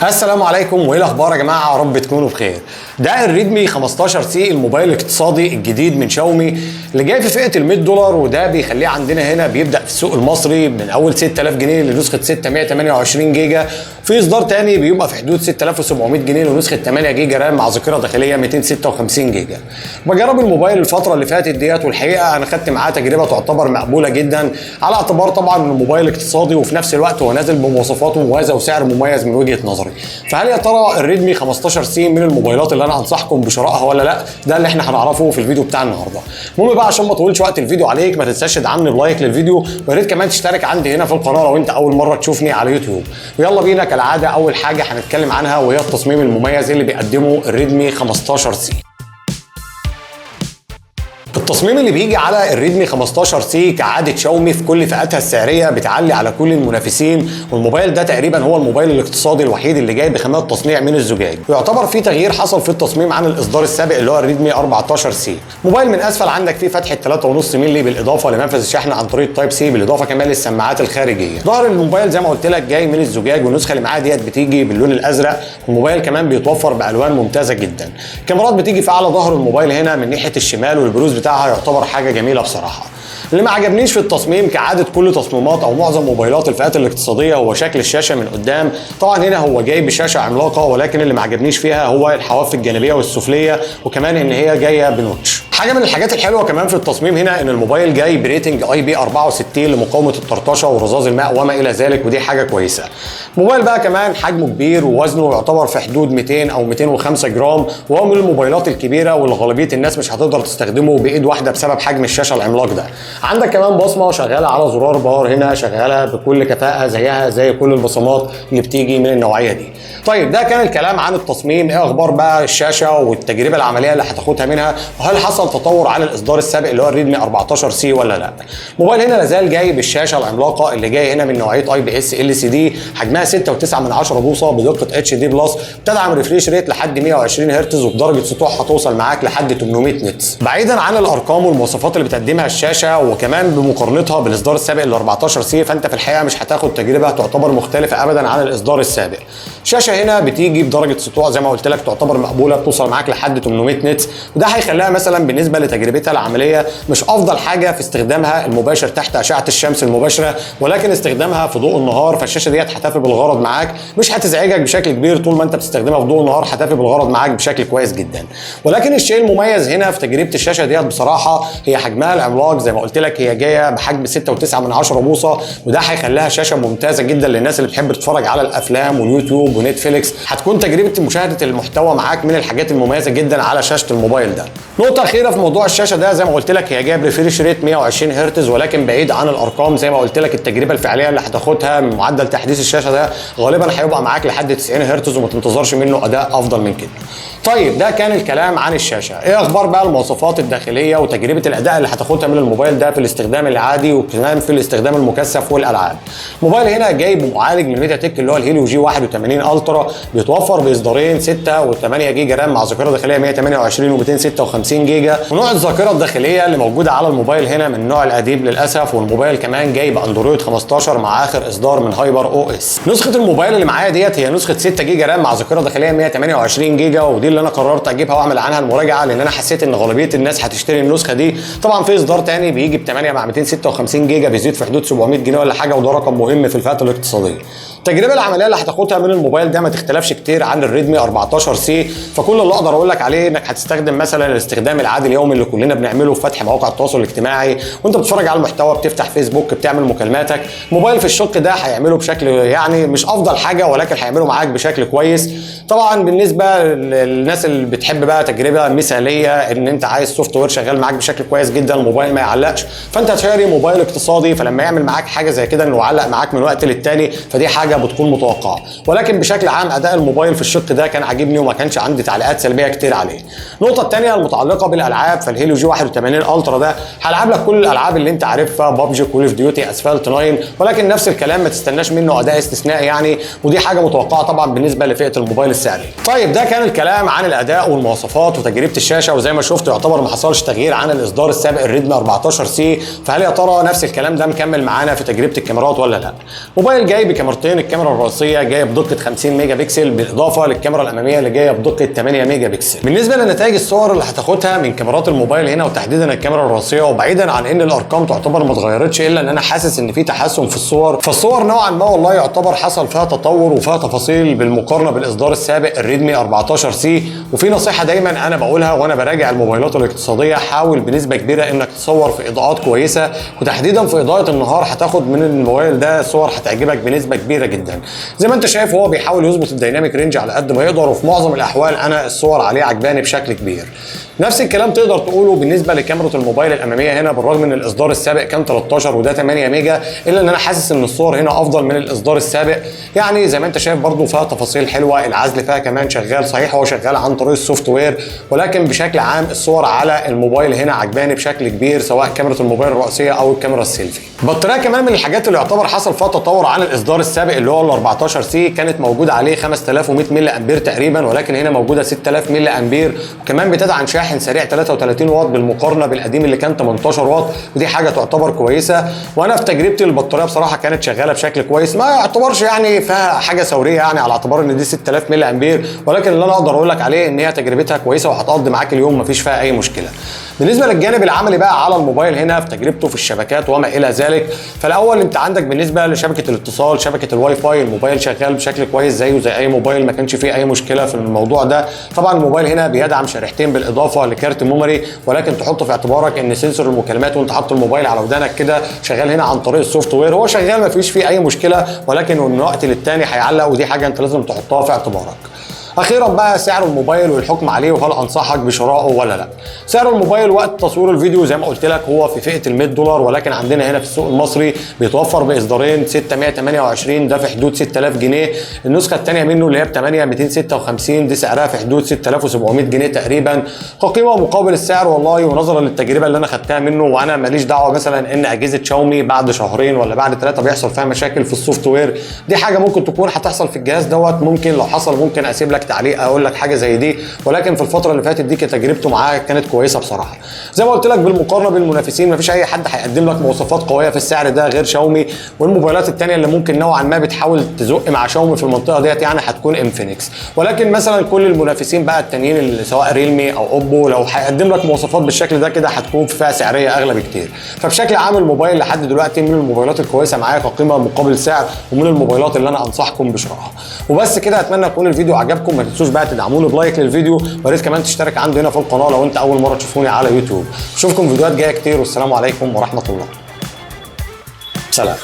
السلام عليكم، وايه الاخبار يا جماعه؟ يا رب تكونوا بخير. ده الريدمي 15 سي، الموبايل الاقتصادي الجديد من شاومي اللي جاي في فئة ال 100 دولار، وده بيخليه عندنا هنا بيبدا في السوق المصري من اول 6000 جنيه لنسخه 628 جيجا. في اصدار تاني بيبقى في حدود 6700 جنيه لنسخه 8 جيجا RAM مع ذاكره داخلية 256 جيجا. بجرب الموبايل الفترة اللي فاتت ديت، والحقيقة انا خدت معاه تجربه تعتبر مقبولة جدا، على اعتبار طبعا انه موبايل اقتصادي، وفي نفس الوقت هو نازل بمواصفات مميزة وسعر مميز من وجهه نظري. فهل يا ترى الريدمي 15 سي من الموبايلات اللي انا انصحكم بشرائها ولا لا؟ ده اللي احنا هنعرفه في الفيديو بتاع النهارده. المهم بقى، عشان ما اطولش وقت الفيديو عليك، ما تنساش تدعمني ب like للفيديو، ويا ريت كمان تشترك عندي هنا في القناة لو انت اول مرة تشوفني على يوتيوب. ويلا بينا، كالعادة اول حاجة هنتكلم عنها وهي التصميم المميز اللي بيقدمه الريدمي 15 سي. التصميم اللي بيجي على الريدمي 15 سي، كعادة شاومي في كل فئاتها السعرية، بتعلي على كل المنافسين. والموبايل ده تقريبا هو الموبايل الاقتصادي الوحيد اللي جاي بخامات تصنيع من الزجاج، ويعتبر في تغيير حصل في التصميم عن الاصدار السابق اللي هو الريدمي 14 سي. موبايل من اسفل عندك فيه فتحه 3.5 مللي، بالاضافة لمنفذ الشحن عن طريق Type C، بالاضافة كمان للسماعات الخارجيه. ظهر الموبايل زي ما قلت لك جاي من الزجاج، والنسخة اللي معايا ديت بتيجي باللون الازرق. الموبايل كمان بيتوفر بالوان ممتازة جدا. كاميرات بتيجي في اعلى ظهر الموبايل هنا من ناحية الشمال، والبروز بتاعها يعتبر حاجة جميلة بصراحه. اللي ما عجبنيش في التصميم، كعادة كل تصميمات او معظم موبايلات الفئات الاقتصاديه، هو شكل الشاشة من قدام. طبعا هنا هو جاي بشاشة عملاقه، ولكن اللي ما عجبنيش فيها هو الحواف الجانبية والسفليه، وكمان ان هي جاية ب notch. حاجة من الحاجات الحلوة كمان في التصميم هنا ان الموبايل جاي ب rating IP 64 لمقاومة الطرطشه ورذاذ الماء وما الى ذلك، ودي حاجة كويسه. الموبايل بقى كمان حجمه كبير، ووزنه يعتبر في حدود 200 او 205 جرام، وهو من الموبايلات الكبيرة واللي غالبية الناس مش هتقدر تستخدمه بايد واحدة بسبب حجم الشاشة العملاق ده. عندك كمان بصمة شغالة على زرار power هنا، شغالة بكل كفاءة زيها زي كل البصمات اللي بتيجي من النوعية دي. طيب، ده كان الكلام عن التصميم. ايه اخبار بقى الشاشة والتجربة العملية اللي هتاخدها منها؟ وهل حصل تطور عن الاصدار السابق اللي هو الريدمي 14 سي ولا لا؟ الموبايل هنا لازال جاي بالشاشة العملاقة اللي جاي هنا من نوعية IPS LCD، حجمها 6.9 من 10 بوصه بدقة HD plus، بتدعم refresh rate لحد 120 هرتز، وبدرجه سطوع هتوصل معاك لحد 800 nits. بعيدا عن الارقام والمواصفات اللي بتقدمها الشاشة، وكمان بمقارنتها بالاصدار السابق ال 14 سي، فانت في الحقيقة مش هتاخد تجربه تعتبر مختلفة ابدا عن الاصدار السابق. الشاشة هنا بتيجي بدرجة سطوع زي ما قلت لك تعتبر مقبوله، بتوصل معاك لحد 800 nits، وده هيخليها مثلا بالنسبة لتجربتها العملية مش افضل حاجة في استخدامها المباشر تحت اشعه الشمس المباشره، ولكن استخدامها في ضوء النهار فالشاشه ديت هتفي بالغرض معاك، مش هتزعجك بشكل كبير طول ما انت بتستخدمها في ضوء النهار، هتفي بالغرض معاك بشكل كويس جدا. ولكن الشيء المميز هنا في تجربه الشاشة ديت بصراحة هي حجمها العملاق. زي ما قلت لك هي جاية بحجم 6.9 من 10 بوصه، وده هيخليها شاشة ممتازة جدا للناس اللي بتحب تتفرج على الافلام واليوتيوب ونتفليكس. هتكون تجربه مشاهده المحتوى معاك من الحاجات المميزة جدا على شاشة الموبايل ده. نقطة اخيرة في موضوع الشاشة ده، زي ما قلت لك هي جاية ب refresh rate 120 هرتز، ولكن بعيد عن الارقام، زي ما قلت لك التجربة الفعلية اللي هتاخدها من معدل تحديث الشاشة ده غالبا هيبقى معاك لحد 90 هرتز، وما تنتظرش منه اداء افضل من كده. طيب، ده كان الكلام عن الشاشه. ايه اخبار بقى المواصفات الداخلية وتجربه الاداء اللي هتاخدها من الموبايل ده في الاستخدام العادي وكمان في الاستخدام المكثف والالعاب؟ الموبايل هنا جاي بمعالج من ميديا تك اللي هو الهيليو جي 81 الترا، بيتوفر باصدارين 6 و8 جيجا RAM مع ذاكره داخلية 128 و256 جيجا. ونوع الذاكرة الداخلية اللي موجودة على الموبايل هنا من النوع القديم للاسف. والموبايل كمان جاي باندرويد 15 مع اخر اصدار من HyperOS. نسخه الموبايل اللي معايا ديت هي نسخه 6 جيجا RAM مع ذاكره داخلية 128 جيجا، ودي اللي انا قررت اجيبها واعمل عنها المراجعه، لان انا حسيت ان غالبية الناس هتشتري النسخة دي. طبعا في اصدار تاني بيجي ب 8 مع 256 جيجا، بيزيد في حدود 700 جنيه ولا حاجه، وده رقم مهم في الفئات الاقتصاديه. التجربة العملية اللي هتاخدها من الموبايل ده ما تختلفش كتير عن الريدمي 14 سي، فكل اللي اقدر اقول لك عليه انك هتستخدم مثلا الاستخدام العادي اليومي اللي كلنا بنعمله في فتح مواقع التواصل الاجتماعي، وانت بتتفرج على المحتوى، بتفتح فيسبوك، بتعمل مكالماتك. موبايل في الشق ده هيعمله بشكل يعني مش افضل حاجه، ولكن هيعمله معاك بشكل كويس. طبعا بالنسبة للناس اللي بتحب بقى تجربه مثاليه، ان انت عايز software شغال معاك بشكل كويس جدا، الموبايل ما يعلقش، فانت شاري موبايل اقتصادي، فلما يعمل معاك حاجة زي كده انه يعلق معاك من وقت للتاني فدي حاجة بتكون متوقعه. ولكن بشكل عام اداء الموبايل في الشق ده كان عاجبني، وما كانش عندي تعليقات سلبية كتير عليه. النقطة الثانية المتعلقة بالالعاب، فالهيليو جي 81 الترا ده هيلعب لك كل الالعاب اللي انت عارفها، بابجي، كول اوف ديوتي، اسفلت 9، ولكن نفس الكلام ما تستناش منه اداء استثنائي يعني، ودي حاجة متوقعه طبعا بالنسبة لفئة الموبايل السعري. طيب، ده كان الكلام عن الاداء والمواصفات وتجربه الشاشه، وزي ما شفت يعتبر ما حصلش تغيير عن الاصدار السابق الريدمي 14 سي. فهل يا ترى نفس الكلام ده مكمل معانا في تجربه الكاميرات ولا لا؟ موبايل جاي بكاميرتين كاميرتين، الكاميرا الرئيسية جاية بدقة 50 ميجا بكسل بالاضافة للكاميرا الامامية اللي جاية بدقة 8 ميجا بكسل. بالنسبة لنتائج الصور اللي هتاخدها من كاميرات الموبايل هنا وتحديدا الكاميرا الرئيسية، وبعيدا عن ان الارقام تعتبر ما اتغيرتش الا ان انا حاسس ان في تحسن في الصور، فالصور نوعا ما والله يعتبر حصل فيها تطور وفيها تفاصيل بالمقارنة بالاصدار السابق الريدمي 14C. وفي نصيحة دايما انا بقولها وانا براجع الموبايلات الاقتصادية، حاول بنسبة كبيرة انك تصور في اضاءات كويسة، وتحديدا في اضاءه النهار هتاخد من الموبايل ده صور هتعجبك بنسبة كبيرة جدا. زي ما انت شايف هو بيحاول يظبط ال dynamic range على قد ما يقدر، وفي معظم الاحوال انا الصور عليه عجباني بشكل كبير. نفس الكلام تقدر تقوله بالنسبة لكاميرا الموبايل الامامية هنا، بالرغم ان الاصدار السابق كان 13 وده 8 ميجا، الا ان انا حاسس ان الصور هنا افضل من الاصدار السابق. يعني زي ما انت شايف برضو فيها تفاصيل حلوة، العزل فيها كمان شغال، صحيح هو شغال عن طريق ال software، ولكن بشكل عام الصور على الموبايل هنا عجباني بشكل كبير، سواء كاميرا الموبايل الرئيسية او الكاميرا السيلفي. البطارية كمان من الحاجات اللي يعتبر حصل فيها تطور عن الاصدار السابق اللي هو ال 14C، كانت موجودة عليه 5100 ملي امبير تقريبا، ولكن هنا موجودة 6000 ملي امبير، وكمان بتدعم شاحن سريع 33 واط بالمقارنة بالقديم اللي كان 18 واط، ودي حاجة تعتبر كويسة. وانا في تجربتي البطارية بصراحة كانت شغالة بشكل كويس، ما يعتبرش يعني فيها حاجة ثورية يعني على اعتبار ان دي 6000 ملي امبير، ولكن اللي انا اقدر اقول لك عليه ان هي تجربتها كويسة وهتقضي معاك اليوم مفيش فيها اي مشكلة. بالنسبة للجانب العملي بقى على الموبايل هنا في تجربته في الشبكات وما الى ذلك، فالاول انت عندك بالنسبة لشبكه الاتصال شبكة الواي فاي، الموبايل شغال بشكل كويس زيه زي اي موبايل، ما كانش فيه اي مشكلة في الموضوع ده. طبعا الموبايل هنا بيدعم شريحتين بالاضافة لكارت memory، ولكن تحط في اعتبارك ان sensor المكالمات وانت حاطط الموبايل على ودانك كده شغال هنا عن طريق ال software، هو شغال ما فيش فيه اي مشكلة، ولكن من وقت للتاني هيعلق، ودي حاجة انت لازم تحطها في اعتبارك. اخيرا بقى سعر الموبايل والحكم عليه، وهل انصحك بشرائه ولا لا. سعر الموبايل وقت تصوير الفيديو زي ما قلت لك هو في فئة ال 100 دولار، ولكن عندنا هنا في السوق المصري بيتوفر باصدارين 628 ده في حدود 6000 جنيه، النسخة الثانية منه اللي هي ب 8256 دي سعرها في حدود 6700 جنيه تقريبا. كقيمه مقابل السعر والله، ونظرا للتجربه اللي انا خدتها منه، وانا ماليش دعوه مثلا ان اجهزة شاومي بعد شهرين ولا بعد 3 بيحصل فيها مشاكل في ال software، دي حاجة ممكن تكون هتحصل في الجهاز دوت، ممكن لو حصل ممكن اسيب لك تعليق اقول لك حاجة زي دي، ولكن في الفترة اللي فاتت دي كتجربته معاه كانت كويسة بصراحة. زي ما قلت لك بالمقارنة بالمنافسين مفيش اي حد هيقدم لك مواصفات قوية في السعر ده غير شاومي، والموبايلات الثانية اللي ممكن نوعا ما بتحاول تزق مع شاومي في المنطقة ديت يعني هتكون انفينكس، ولكن مثلا كل المنافسين بقى التانيين اللي سواء ريلمي او اوبو لو هيقدم لك مواصفات بالشكل ده كده هتكون في فئة سعريه اغلى بكتير. فبشكل عام الموبايل لحد دلوقتي من الموبايلات الكويسة معايا كقيمه مقابل سعر، ومن الموبايلات اللي انا انصحكم بشرائها. وبس كده، اتمنى يكون الفيديو عجبكم، ما تنسوش بقى تدعموني ب like للفيديو، ويا ريت كمان تشترك عندي هنا في القناة لو انت اول مرة تشوفوني على يوتيوب. اشوفكم فيديوهات جاية كتير، والسلام عليكم ورحمة الله. سلام.